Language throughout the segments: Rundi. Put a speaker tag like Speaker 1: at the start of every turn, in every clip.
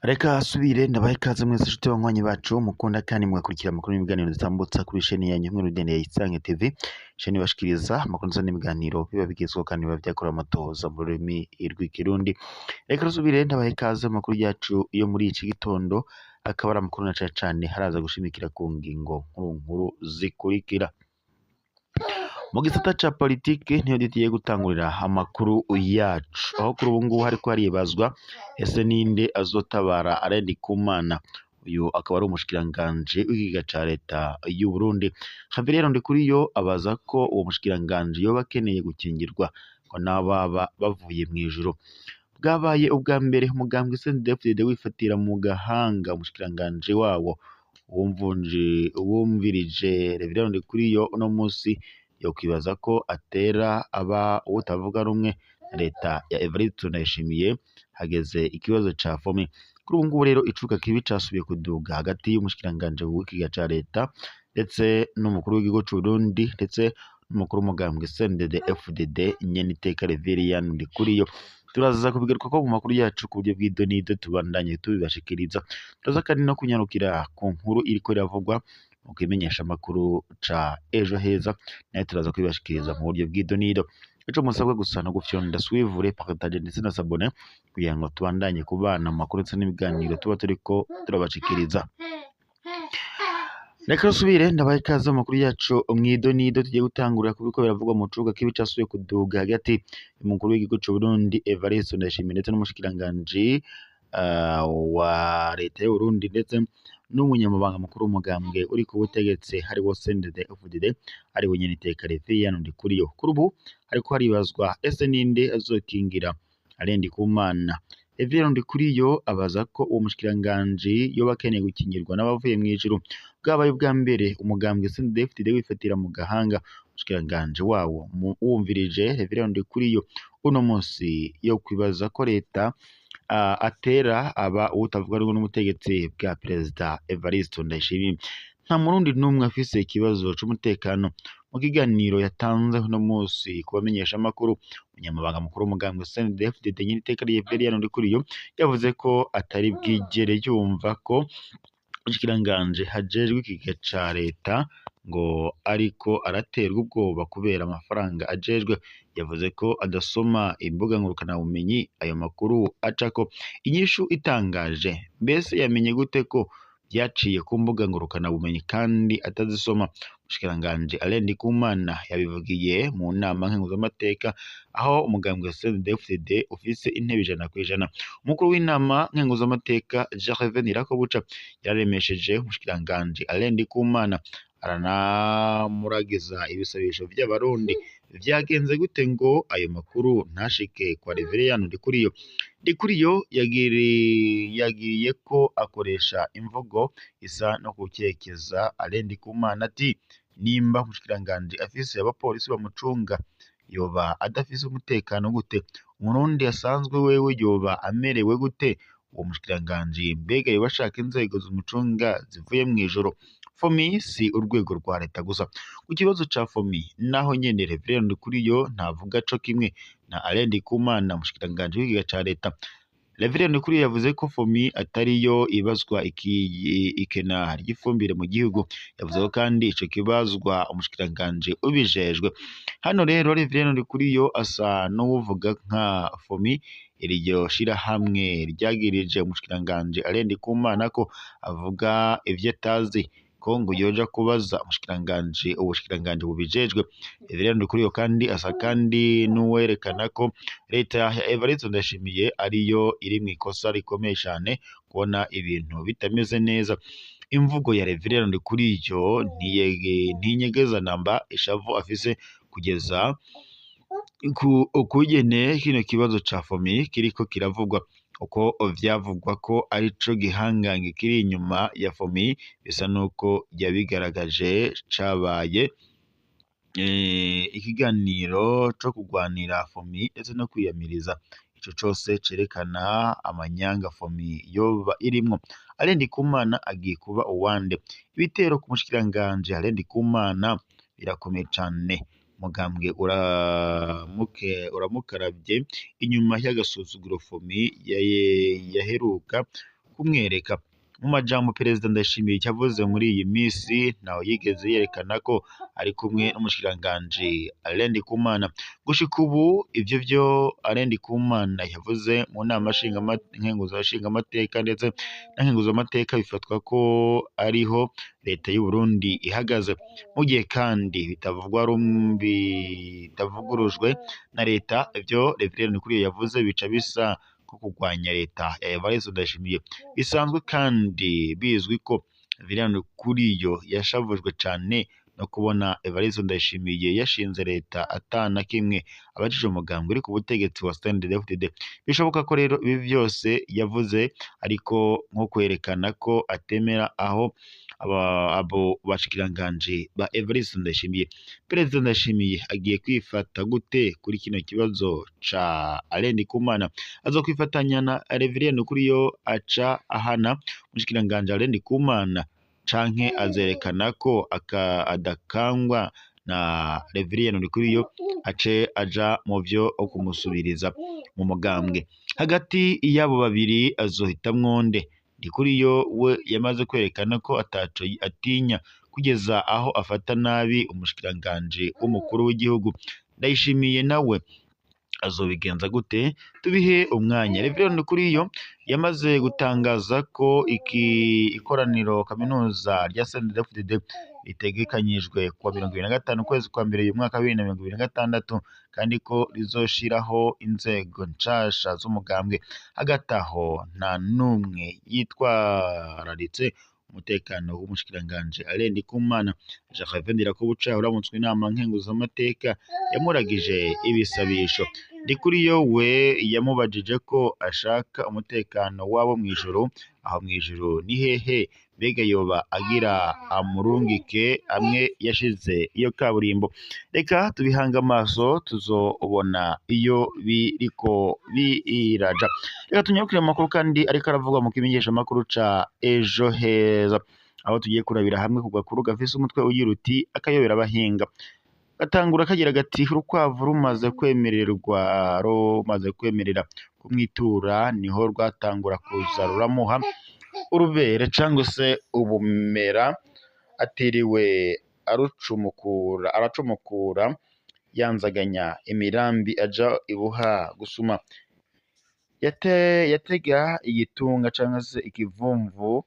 Speaker 1: Reka asubire ndabahe ikaze mwese nshuti banywanyi bacu mukunda kandi mugakurikira amakuru n'ibiganiro dutambutsa kuri sheni yanyu hamwe n'urugendo ya Isange TV, sheni ibashikiriza amakuru ndetse n'ibiganiro biba bigezweho kandi biba vyakorewe amatohoza mu rurimi rw'Ikirundi. Reka rusubire ndabahe ikaze mu makuru yacu yo muri iki gitondo, akaba ari amakuru na cane cane haraza gushimikira ku ngingo nkuru nkuru zikurikira. Mu gisata ca politike niho tugiye gutangurira amakuru yacu, aho kuri ubu ngubu hariko haribazwa ese ninde azotabara Alain Ndikumana, uyu akaba ari umushikiranganji w'ikigega ca leta y'u Burundi. Xavier Ndikuriyo abaza ko uwo mushikiranganji yoba akeneye gukingirwa ngo n'ababa bavuye mw'ijuru. Bwabaye ubwa mbere umugambwe CNDD-FDD wifatira mu gahanga umushikiranganji wawo uwumvirije Reverend Ndikuriyo uno musi yokwibaza ko atera aba uwutavuga rumwe na leta ya Evariste Ndayishimiye hageze ikibazo ca FOMI. Kuri ubu ngubu rero icuka kibi casubiye kuduga hagati y'umushikiranganji w'ikigega ca leta ndetse n'umukuru w'igihugu c'Uburundi ndetse n'umukuru w'umugambwe CNDD FDD nyeniteka Reverien Ndikuriyo. Turaza kubigarukako mu makuru yacu ku buryo bw'idonido tubandanye tubibashikiriza. Turaza kandi no kunyarukira ku nkuru iriko iravugwa mu kimenyesha amakuru ca Ejo Heza, nayo turaza kubibashikiriza mu buryo bw'idonido. Ico musabwa gusa no gufyonda suivre, partage ndetse na s'abonner kugira ngo tubandanye kubana mu makuru ndetse n'ibiganiro tuba turiko turabashikiriza. Reka rusubire ndabaha ikaze mu makuru yacu mw'idonido tugiye gutangurira ku biriko biravugwa mu cuka kibi casubiye kuduga hagati y'umukuru w'igihugu c'Uburundi Evariste Ndayishimiye ndetse n'umushikiranganji wa leta y'Uburundi ndetse n'umunyamabanga mukuru w'umugambwe uri ku butegetsi hariwo CNDD FDD ariwe nyeniteka Reverien Ndikuriyo. Kuri ubu hariko haribazwa ese ninde azokingira Alain Ndikumana. Reverien Ndikuriyo abaza ko uwo mushikiranganji yoba akeneye gukingirwa n'abavuye mw'ijuru. Bwabaye ubwa mbere umugambwe CNDD-FDD wifatira mu gahanga umushikiranganji wawo wumvirije Reverien Ndikuriyo uno musi yo kwibaza ko leta atera aba uwutavuga rumwe n'ubutegetsi bwa perezida Evariste Ndayishimiye. Nta murundi n'umwe afise ikibazo c'umutekano. Mu kiganiro yatanze uno musi ku bamenyeshamakuru, umunyamabanga mukuru w'umugambwe CNDD-FDD nyeniteka Reverien Ndikuriyo yavuze ko atari bwigere yumva ko umushikiranganji hajejwe ikigega ca leta ngo ariko araterwa ubwoba kubera amafaranga ajejwe. Yavuze ko adasoma imbuga ngurukanabumenyi ayo makuru acako. Inyishu itangaje, mbese yamenye gute ko vyaciye ku mbuga ngurukanabumenyi kandi atazisoma? Umushikiranganji Alain Ndikumana yabivugiye mu nama nkenguzamateka aho umugambwe CNDD-FDD ufise intebe 100%. Umukuru w'inama nkenguzamateka Gervais Ndirakobuca yararemesheje umushikiranganji Alain Ndikumana aranamuragiza ibisabisho vy'Abarundi. Vyagenze gute ngo ayo makuru ntashike kwa Reverien Ndikuriyo? Ndikuriyo yagiriye ko akoresha imvugo isa no gukekeza Alain Ndikumana ati nimba umushikiranganji afise abapolisi bamucunga yoba adafise umutekano gute? Umurundi asanzwe wewe yoba amerewe gute? Uwo mushikiranganji mbega yoba ashaka inzego zimucunga zivuye mw'ijuru? FOMI si urwego rwa leta gusa. Ku kibazo ca FOMI naho nyene Reverien Ndikuriyo ntavuga co kimwe na Alain Ndikumana umushikiranganji w'ikigega ca leta. Reverien Ndikuriyo yavuze ko FOMI atariyo ibazwa ikena ry'ifumbire mu gihugu. Yavuze ko kandi ico kibazwa umushikiranganji ubijejwe. Hano rero Reverien Ndikuriyo asa n'uwuvuga nka FOMI, iryo shirahamwe ryagirije umushikiranganji Alain Ndikumana ko avuga ivyo atazi, ko ngo yoja kubaza ubushikiranganji bubijejwe. Reverien Ndikuriyo kandi asa kandi n'uwerekana ko leta ya Evariste Ndayishimiye ariyo iri mw'ikosa rikomeye cane kubona ibintu bitameze neza. Imvugo ya Reverien Ndikuriyo ntinyegeza namba ishavu afise kugeza ukugene kino kibazo ca FOMI kiriko kiravugwa. Uko vyavugwa ko arico gihangange kiri inyuma ya FOMI bisa nuko yabigaragaje cabaye ikiganiro co kugwanira FOMI ndetse no kwiyamiriza. Ico cose cerekana amanyanga FOMI yoba irimwo. Alain Ndikumana agiye kuba uwande? Ibitero ku mushikiranganji Alain Ndikumana Birakomeye cane. Mugambwe uramukaravye inyuma y'agasuzuguro Fomi yaheruka kumwereka. Mu majambo Perezida Ndayishimiye yavuze muri iyi misi, ntaho yigeze yerekana ko ari kumwe n'umushikiranganji Alain Ndikumana. Gushika ubu ivyo vyo Alain Ndikumana yavuze mu nama nshingamateka ndetse na nkenguzamateka bifatwa ko ariho leta y'u Burundi ihagaze, mu gihe kandi bitavugurujwe na leta. Ivyo Reverien Ndikuriyo yavuze bica bisa nko kurwanya leta ya Evariste Ndayishimiye. Bisanzwe kandi bizwi ko Reverien Ndikuriyo yashavujwe cane no kubona Evariste Ndayishimiye yashinze leta atana kimwe abajije umugambwe uri ku butegetsi wa CNDD-FDD. Bishoboka ko rero ibi vyose yavuze ariko nko kwerekana ko atemera aho abo bashikiranganji ba Evariste Ndayishimiye. Perezida Ndayishimiye agiye kwifata gute kuri kino kibazo ca Alain Ndikumana? Azokwifatanya na Reverien Ndikuriyo aca ahana umushikiranganji Alain Ndikumana, canke azerekana ko adakangwa na Reverien Ndikuriyo ace aja mu vyo kumusubiriza mu mugambwe? Hagati y'abo babiri azohitamwo nde? Ndikuriyo we yamaze kwerekana ko ataco atinya, kugeza aho afata nabi umushikiranganji w'umukuru w'igihugu. Ndayishimiye nawe azobigenza gute? Tubihe umwanya. Reverien Ndikuriyo yamaze gutangaza ko ikoraniro kaminuza rya CNDD-FDD ritegekanyijwe kuwa 25 ukwezi kwa mbere uyu mwaka wa 2026, kandi ko rizoshiraho inzego nshasha z'umugambwe. Hagati aho nta n'umwe yitwararitse umutekano w'umushikiranganji Alain Ndikumana. Gervais Ndirakobuca uramutswe inama nkenguzamateka yamuragije ibisabisho. Ndikuriyo we yamubajije ko ashaka umutekano wabo mw'ijuru. Aho mw'ijuru ni hehe? Mbega yoba agira amurungike amwe yashize iyo kaburimbo? Reka tubihange amaso, tuzobona iyo biriko biraja. Reka tunyarukire mu makuru kandi ariko aravugwa mu kimenyeshamakuru ca Ejo Heza, aho tugiye kurabira hamwe ku gakuru gafise umutwe ugira uti akayobera abahinga. Gatangura kagira gati urukwavu rumaze kwemerera kumwitura, niho rwatangura kuza ruramuha urubere cangwa se ubumera, atiriwe aracumukura yanzaganya imirambi aja ibuha gusuma. Yatega igitunga cangwa se ikivumvu,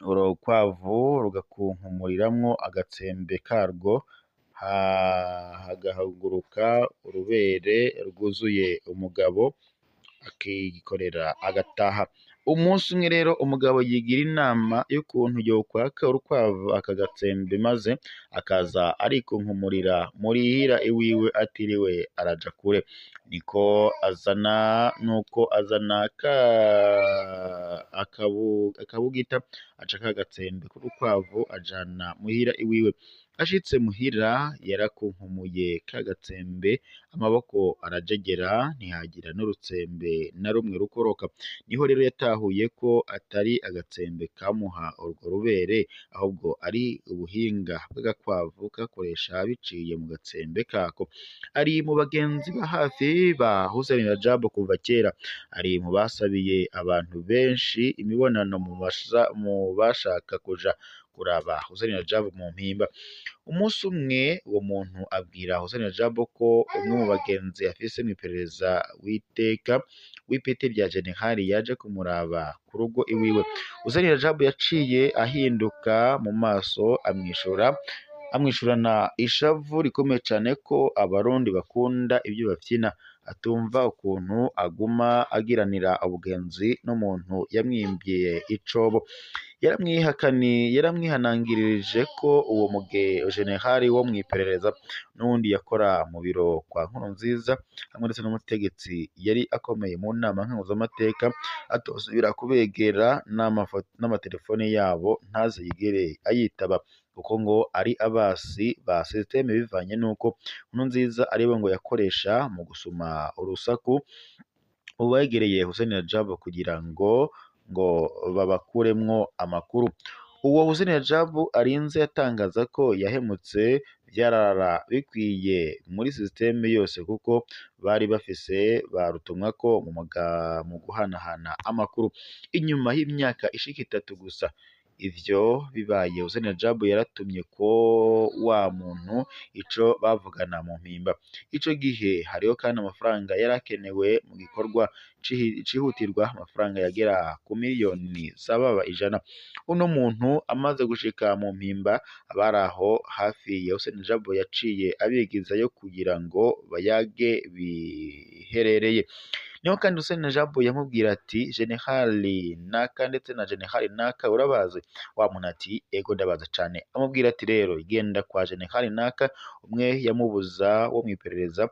Speaker 1: urukwavu rugakunkumuriramwo agatsembe karwo, hagahaguruka urubere rwuzuye, umugabo akikorera agataha. Umunsi umwe rero umugabo yigira inama y'ukuntu yokwaka urukwavu aka gatsembe, maze akaza arikunkumurira murihira iwiwe atiriwe araja kure. Niko azana nuko azana akabugita aca ka gatsembe k'urukwavu ajana muhira iwiwe. Ashitse muhira yarakunkumuye ka gatsembe, amaboko arajegera, ntihagira n'urutsembe na rumwe rukoroka. Niho rero yatahuye ko atari agatsembe kamuha urwo rubere, ahubwo ari ubuhinga bw'agakwavu kakoresha biciye mu gatsembe kako. Ari mu bagenzi ba hafi ba Hussein Rajab kuva kera, ari mu basabiye abantu benshi imibonano mu bashaka kuja kuraba Hussein Rajab mu mpimba. Umunsi umwe uwo muntu abwira Hussein Rajab ko umwe mu bagenzi afise mw'iperereza w'iteka w'ipete rya generali yaje kumuraba ku rugo iwiwe. Hussein Rajab yaciye ahinduka mu maso, amwishurana ishavu rikomeye cane ko abarundi bakunda ibyo bafyina, atumva ukuntu aguma agiranira ubugenzi n'umuntu yamwimbiye icobo. Yaramwihanangirije ko uwo generali wo mw'iperereza n'uwundi yakora mu biro kwa Nkurunziza hamwe ndetse n'umutegetsi yari akomeye mu nama nkenguzamateka atosubira kubegera n'amatelefone yabo ntaze yigere ayitaba, kuko ngo ari abasi ba sisiteme, bivanye n'uko Nkurunziza aribo ngo yakoresha mu gusuma urusaku ubegereye Hussein Rajab kugira ngo babakuremwo amakuru. Uwo Hussein Rajab arinze atangaza ko yahemutse vyarara bikwiye muri systeme yose kuko bari bafise barutumwako mu guhanahana amakuru. Inyuma y'imyaka ishika 3 gusa ivyo bibaye, Hussein Rajabu yaratumye ko wa muntu ico bavugana mu mpimba. Ico gihe hariho kandi amafaranga yarakenewe mu gikorwa cihutirwa, amafaranga yagera ku miliyoni zababa 100. Uno muntu amaze gushika mu mpimba, abari aho hafi ya Hussein Rajabu yaciye abigizayo kugira ngo bayage biherereye. Niho kandi Hussein Rajabu yamubwira ati Generali naka ndetse na Generali naka urabazi? Wa muntu ati ego ndabaza cane. Amubwira ati rero genda kwa Generali naka, umwe yamubuza wo mw'iperereza,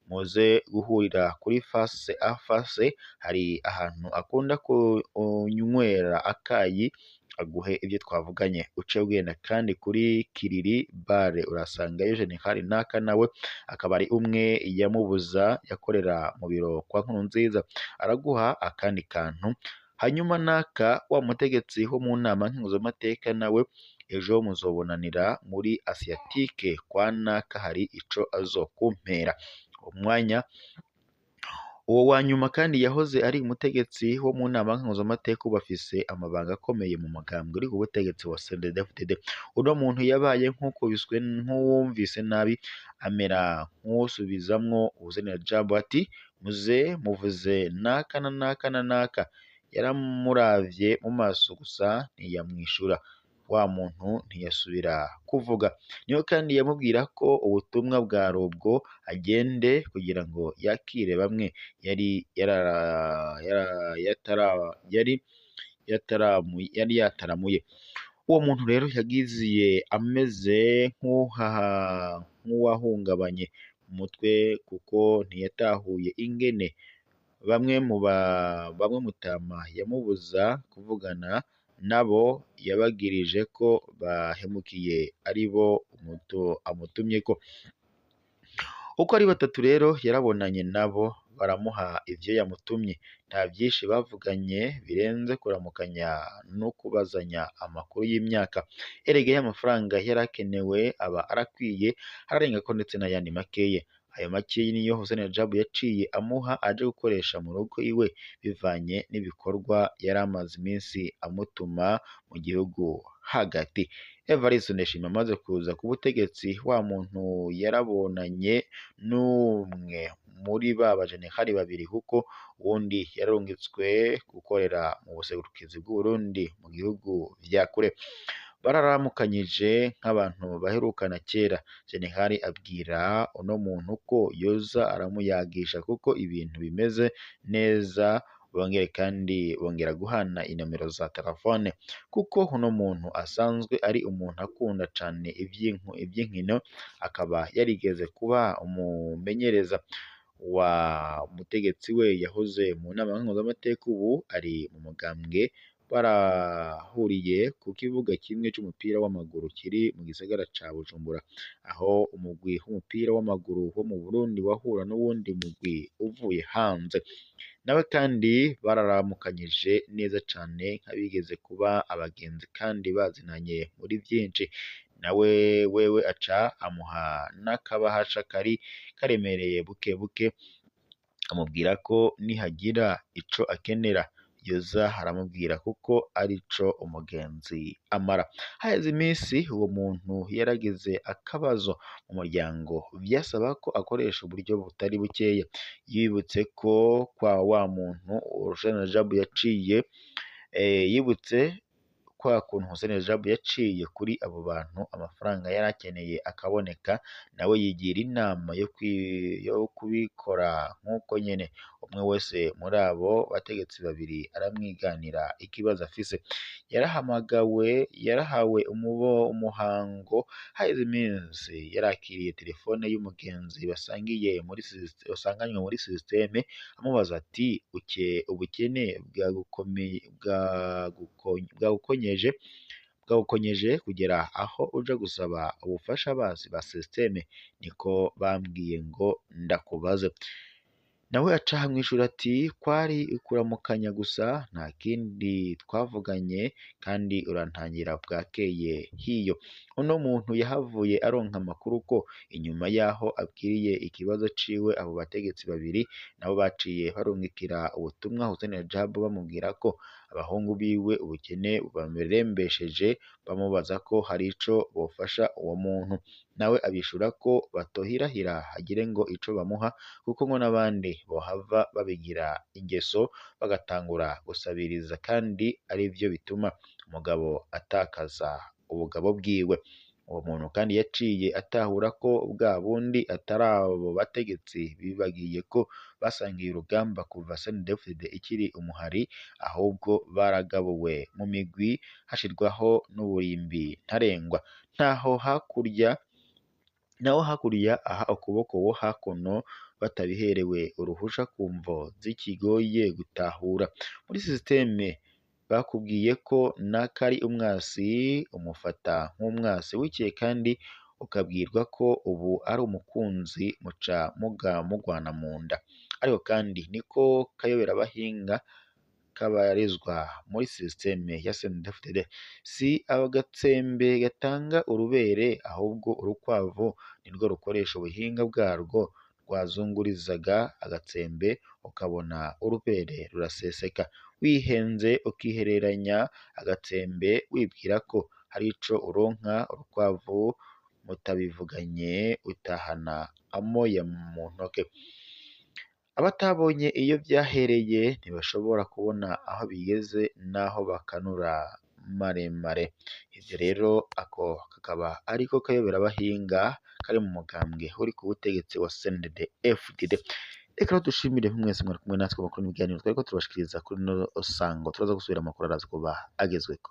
Speaker 1: muze guhurira kuri face à face, hari ahantu akunda kunywera akayi, aguhe ibyo twavuganye. Uce ugenda kandi kuri Kiriri bare urasangayo Generali naka, nawe akaba ari umwe yamubuza yakorera mu biro kwa Nkurunziza, araguha akandi kantu. Hanyuma naka wa mutegetsi wo mu nama nkenguzamateka nawe ejo muzobonanira muri Asiatike kwa naka, hari ico azokumpera. Umwanya uwo wa nyuma kandi yahoze ari umutegetsi wo mu nama nkenguzamateka, ubu afise amabanga akomeye mu mugambwe uri ku butegetsi wa CNDD-FDD. Uno muntu yabaye nk'ukubiswe nk'uwumvise nabi, amera nk'uwusubizamwo Hussein Rajabu ati muze muvuze naka na naka na naka. Yaramuravye mu maso gusa ntiyamwishura. Wa muntu ntiyasubira kuvuga. Niho kandi yamubwira ko ubutumwa bwari ubwo agende kugira ngo yakire bamwe yari yataramuye. Uwo muntu rero yagiziye ameze nk'uwahungabanye mu mutwe kuko ntiyatahuye ingene bamwe mutama yamubuza kuvugana nabo yabagirije ko bahemukiye aribo amutumyeko. Uko ari batatu rero yarabonanye nabo baramuha ivyo yamutumye. Nta vyinshi bavuganye birenze kuramukanya no kubazanya amakuru y'imyaka. Erega y'amafaranga yarakenewe aba arakwiye, ararengako ndetse n'ayandi makeye. Ayo makeyi niyo Hussein Rajabu yaciye amuha aje gukoresha mu rugo iwe, bivanye n'ibikorwa yari amaze iminsi amutuma mu gihugu hagati. Evariste Ndayishimiye amaze kuza ku butegetsi, wa muntu yarabonanye n'umwe muri ba bajenerali babiri, kuko uwundi yararungitswe gukorera mu buserukizi bw'Uburundi mu gihugu vya kure. Bararamukanyije nk'abantu baherukana kera. Generali abwira uno muntu ko yoza aramuyagisha kuko ibintu bimeze neza, bongere kandi bongera guhana inomero za telefone, kuko uno muntu asanzwe ari umuntu akunda cane ivy'inkino, akaba yarigeze kuba umumenyereza wa mutegetsi we yahoze mu nama nkenguzamateka, ubu ari mu mugambwe. Barahuriye ku kibuga kimwe c'umupira w'amaguru kiri mu gisagara ca Bujumbura, aho umugwi w'umupira w'amaguru wo mu Burundi wahura n'uwundi mugwi uvuye hanze. Nawe kandi bararamukanyije neza cane nk'abigeze kuba abagenzi kandi bazinanye muri vyinshi. Nawe wewe aca amuha n'akabahasha kari karemereye buke buke, amubwira ko nihagira ico akenera yoza aramubwira kuko arico umugenzi amara. Haheze iminsi uwo muntu yaragize akabazo mu muryango, vyasaba ko akoresha uburyo butari bukeya. Yibutse ko kwa wa muntu Hussein Rajabu yaciye, yibutse kwa kuntu Hussein Rajabu yaciye kuri abo bantu amafaranga yarakeneye akaboneka, nawe yigira inama yo kubikora nk'uko nyene. Umwe wese muri abo bategetsi babiri aramwiganira ikibazo afise. Yarahamagawe, yarahawe umuhango. Haheze iminsi yarakiriye telefone y'umugenzi basangiye muri basanganywe muri systeme, amubaza ati ubukene bwagukonyeje kugera aho uja gusaba ubufasha basi ba systeme, niko bambwiye ngo ndakubaze. Nawe aca amwishura ati kwari ukuramukanya gusa nta kindi twavuganye kandi urantangira bwakeye hiyo. Uno muntu yahavuye aronka amakuru ko inyuma yaho abwiriye ikibazo ciwe abo bategetsi babiri nabo baciye barungikira ubutumwa Hussein Rajab bamubwira ko abahungu biwe ubukene bubarembesheje, bamubaza ko hari ico bofasha uwo muntu. Nawe abishura ko batohirahira hagire ngo ico bamuha kuko ngo n'abandi bohava babigira ingeso bagatangura gusabiriza kandi arivyo bituma umugabo atakaza ubugabo bwiwe. Uwo muntu kandi yaciye atahura ko bwa bundi atari abo bategetsi bibagiye ko basangiye urugamba kuva CNDD-FDD ikiri umuhari, ahubwo baragabuwe mu migwi hashirwaho n'uburimbi ntarengwa. Ntaho hakurya naho hakurya aha ukuboko wo hakuno batabiherewe uruhusha ku mvo z'ikigoye gutahura. Muri sisiteme bakubwiye ko nakari umwasi umufata nk'umwasi, bukeye kandi ukabwirwa ko ubu ari umukunzi muca muga mugwana mu nda. Ariko kandi niko kayoberabahinga kabarizwa muri sisiteme ya CNDD-FDD. Si agatsembe gatanga urubere, ahubwo urukwavu nirwo rukoresha ubuhinga bwarwo rwazungurizaga agatsembe ukabona urubere ruraseseka. Wihenze ukihereranya agatsembe wibwira ko hari ico uronka, urukwavu mutabivuganye utahana amoya mu ntoke. Abatabonye iyo vyahereye ntibashobora kubona aho bigeze n'aho bakanura maremare. Ivyo rero ako kakaba ariko kayoberabahinga kari mu mugambwe uri ku butegetsi wa CNDD-FDD. Reka rero dushimire mwese mwari kumwe natwe amakuru n'ibiganiro twariko turabashikiriza kuri ino sango. Turaza gusubira amakuru araza kuba agezweko.